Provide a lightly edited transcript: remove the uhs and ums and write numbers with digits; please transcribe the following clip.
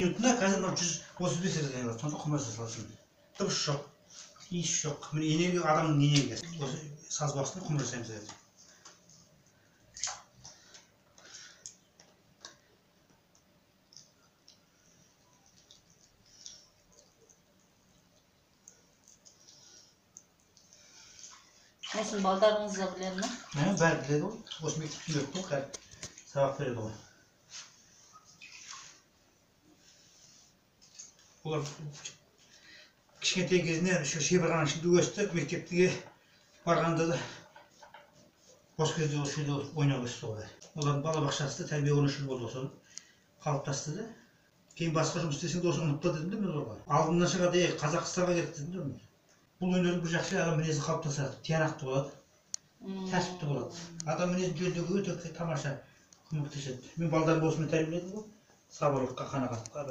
Минутына қазір мынау 135 рет айналады, сонда құмыра жасалады. Дыбыс жоқ, иіс жоқ. Міне, энергия, адамның энергиясы. Осы саз басында құмыра жасаймыз қазір. Осыны балдарыңыз да біледі ме? Ә, бәрі біледі ғой. Осы мектепте өтті ғой, қазір сабақ береді ғой. Олар кішкентай кезінен еще шеберхананың ішінде өсті, мектепке барғанда да бос кезде осы жерде ойнап өсті ғой. Олардың балабақшасы да тәрбие орны үшін болды, соны қалыптасты да. Кейін басқа жұмыс істесең де осыны ұмытпа дедім де мен оларға. Алдымнан шығады, ей, Қазақстанға кет дедім де мен. Бұл өнердің бір жақсы адам мінезі қалыптасады, тиянақты болады, тәртіпті болады. Адам мінезін жөндеуге өте тамаша көмектеседі. Мен балдарымды осымен тәрбиеледім ғой. Сабырлыққа, қанағатқа.